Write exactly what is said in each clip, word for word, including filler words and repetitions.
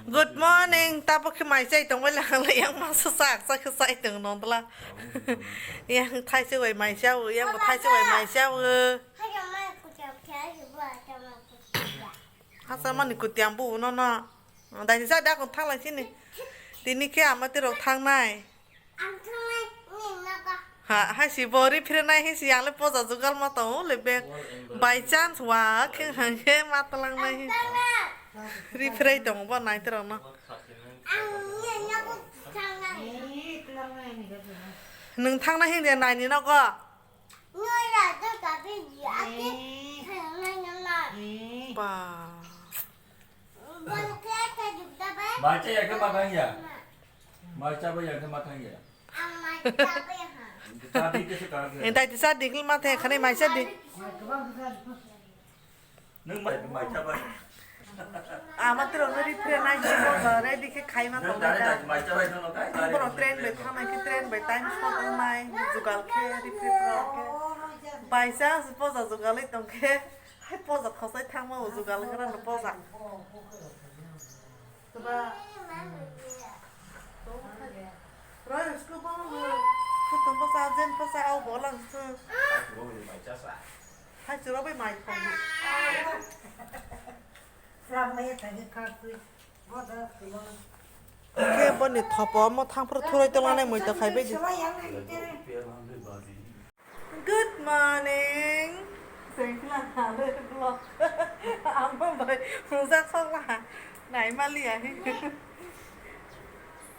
Good morning, tabuk khe mai chai tongbai lang le, yang masa sak sak khe chai tong nong dwla. Yang thaisok bai mai chao, yang bo thaisok bai mai chao. Hachal mani kutiam bu no no. Dai sa da kon thang lai sini. Tini khe ama tirok thangnai. Ang thangmani nogo. Ha, hai si bo ri phre nai hai si, ang le poja jugal ma tongo le bag. By chance wa khe hang khe ma talang nai. Ang thangna. Ri phre tongo bo nai tirok no. Ang ni nogo thangna. Nwng thangna hin de nai ni nogo. Nui ra do ka bi ji ake. Thangna na. Ba. Bon khe ta juk da bai. Bacha ya khe ma thang ya. Mai chabai ya khe ma thang ya. Ang mai chabai ha. Chabi khe se ka khe. Entai tisa dikil ma the khane mai sa di. Nwng mai, mai chabai. Ama tro no ri phre nai, ready khe khai ma tong nai. Mai chabai no kai. Boro train bai thang nai khe train bai time short nai, jugal khe ri phre pro khe. By chance poja jugal i tong khe, hai poja khosai thang ma o jugal khe no poja. Ba. Roi, usko bang, khutung basa, jen basa, au bolang se. Hai churo bai mai thong. Ke boni thopo mo thang phro thurai tong nai moi to khai bai di. Good morning. Sengkla hale vlog. Ama bai mujak sokla. Nai mali ahi.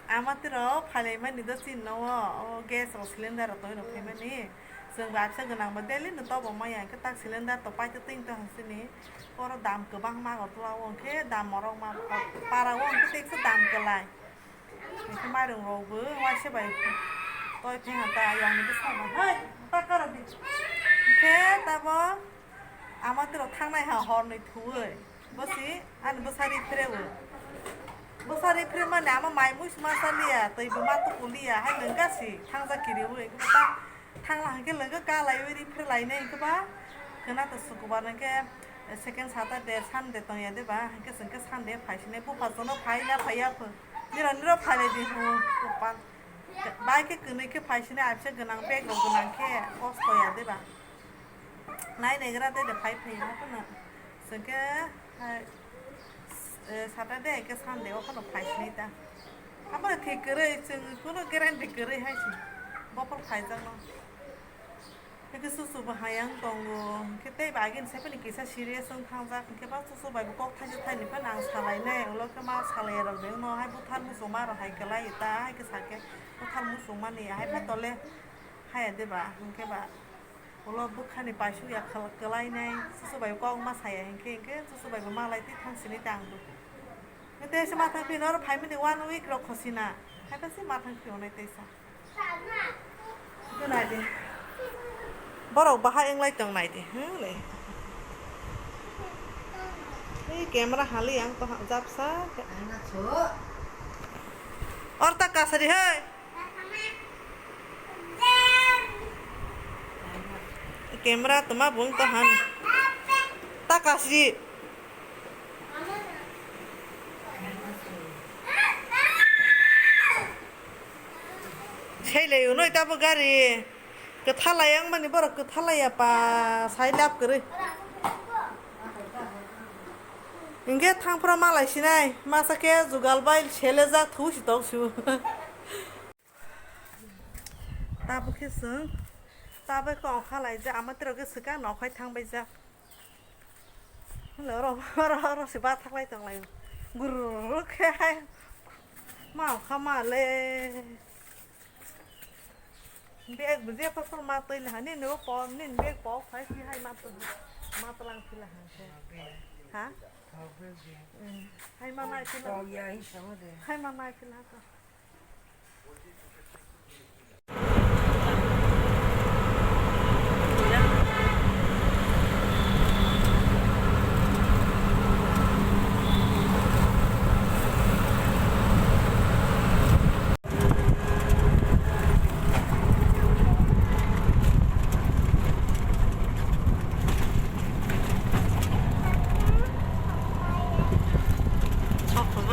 Ama tiro phalai mani do chin no o, o gas o cylinder rok toi rok phaimani. Chwng bai apsa gwnang bo daily no tobo maya, hwnkhe tak cylinder to paito twing to hansini. Oro dam kwbangma Agartala o, hwnkhe dam morok ma para o, hwnkhe teksa dam kwlai. Hwnkhe mairung rok bo waisa bai toi theng ha ta, yang ni bwsa ba. Hei, ta karo di. Hwnkhe tabo ama tiro thangnai ha hor ni thuwi. Bosi ani bwsa ri phre o. Bwsa ri phre mani ama mai muis ma sa liya, twi bo ma tuku liya, hai nwng gasi thangja kiri o, hwnkhe ta Thangla hwnkhe lwngkha ka laiwi ri phre lainai hwnkhe ba, khwna to sukubar hwnkhe second Saturday, Sunday tongya de ba, hwnkhe chwng khe Sunday phai sinai, bupha jono phai na phai ya pho. Niro niro phai lai di ho, kopal. Bai khe kwnwi khe phai sinai, apsa gwnang bag rok gwnang khe kosto ya de ba. Nai naigra de de phai phai ya phano. Chwng khe hai, eh, Saturday hai khe Sunday o phano phai sinai ta. Abo thik kwrwi, chwng kuno guarantee kwrwi hai se. Bopor phaijakno. Hwnkhe chuchu bo hayang tongo. Hwnkhe tei bo agini sai phano kisa serious wng thangjak. Hwnkhe ba chuchu bai bo kok thaisa thaini phano ang salainai. Ulo khe ma salai rok de wngno hai buthar muchungma rok hai kwlai ta. Hai khe sa khe buthar muchungmani hai pha tole haya de ba. Hwnkhe ba. Ulo bwkhani paisuk ya khal-, kwlainai, chuchu bai kok ma saya hinkhe, hinkhe chuchu bai bo malai twi thang sini tang bo. Tei se ma thang phino oro phaimani one week rok khosina. Hai ta se ma thang phio nai teisa. Nai di. Borok bahai wng lai tong nai di. Hmm, le. Ei camera hali ang to ha-, japsa. Or ta kasari hai. Camera toma bung to han. Ta kasi. Sei le unoi tabo gari. Kwthalai ang mani borok kwthalai ya pa sai lap kwrwi. Hingke thangphra malai sinai masa khe jugal bai selejak thu si tok su. Tabuk khe chwng tabuk khe ongkha lai jak ama tirok khe swkang nokhai thang bai jak. Oro oro oro se bathak lai tong lai gurur khe hai ma ongkha ma le. Bag bo je phasal ma twi laha, nini bo po, nini bag po khai phi hai ma twi, ma tlang phi laha khe. Ha? Hmm. Hai ma nai phi laha. Hai ma nai phi laha.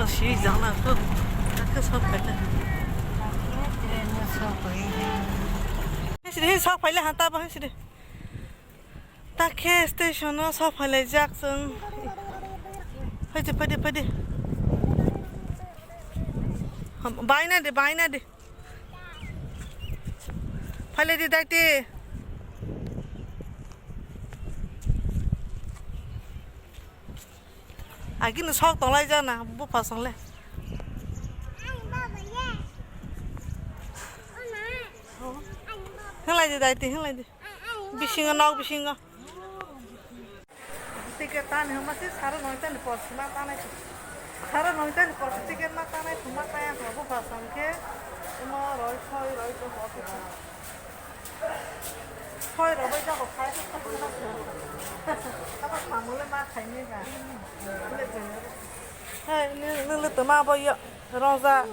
Si jana ko. Takhe sok phaile. Sidi, sok phaile ha, ta ba sidi. Takhe station o sok phailai jak chwng. Phaidi, phaidi, phaidi. Baina de, baina de. Phailai di, daiti. Agini sok tonglai jana, bupha song le. Hinglai di, daiti, hinglai di. Bisingo, nok bisingo. Ticket tani hwnba se sare noita ni por sima tanai. Sare noita ni por ticket ma tanai, thuma taya ko, bupha song khe. Imo roi, soi roi, ko, ko, ko. Soi rok bai jago khai khe kok khe kok. Abo samung le ma khaini ba. Hai, nung, nung le toma abo yo, rongja.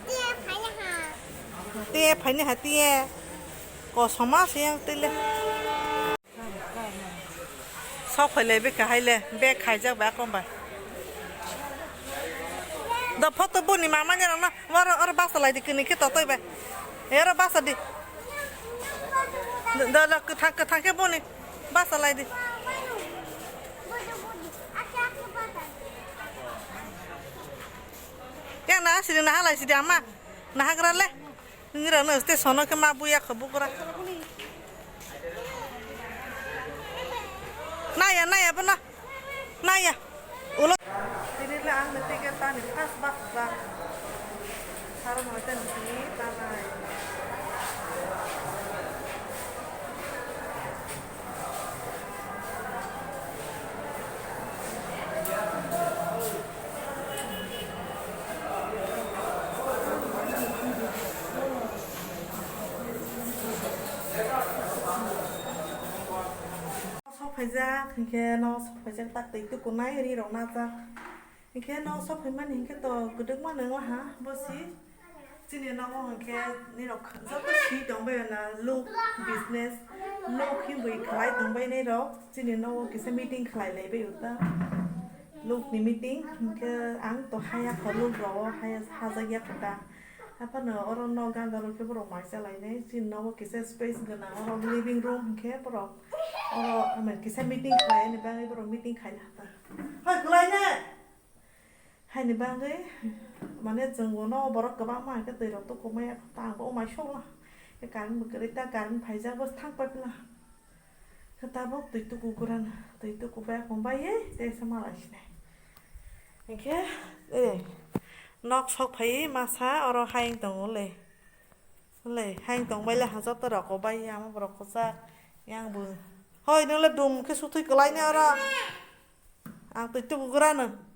Tiye phaini ha. Tiye phaini ha, tiye. Kosoma se yang tile. Sok phailai bikha haile, bag khaijak bai akom bai. Do photo boni mama ni rokno, oro, oro basa lai di, kini khe totoi bai. Oro basa di. Do, do, do, kwthang, kwthang khe boni basa lai di. Yang na sidi, naha lai sidi ama, nahagra le. Nini rano station o khe ma buya kho bugra. Naya, naya, bono. Naya. Ulo. Tini le ang ni ticket tani first bus ba. Saro noita ni sini tanai. Sok phaijak, hinkhe no sok phaijak tak twi tukunai ri rok najak. Hinkhe no sok phaimani hinkhe to kwdwkma nangla ha, bo si. Chini nogo hinkhe nirok joto si tongbai na luk business, luk hinwi khlai tongbai nirok. Chini nogo kisa meeting khlai laibai uta. Luk ni meeting hinkhe ang to haya kho luk rogo haya hajak ya kho ta. Haphano oro no ganda rok khe borok mai cha lainai. Chini nogo kisa space gwnang oro living room hinkhe borok oro kisa meeting khlai ni bagwi borok meeting khai na ta. Hoi khlai ne. Haini bagwi, mane, chwng bono borok kwbangma hwnkhe twi rok tukumaya, tang bo umai sokla. Khe current bo kwrwi ta, current phaijak, bo thang paipla. Khe tabuk twi tuku gurano, twi tuku bai, kung bai ye, tei se malai sinai. Hinkhe, eh, nok sok phai masa oro hayung tongo le. Le, hayung tong bai le ha joto rok ko bai ya, amo borok kwchak yang bo. Hoi, nung le dum khe sutwi kwlai ni oro. Ang twi tubu gra no.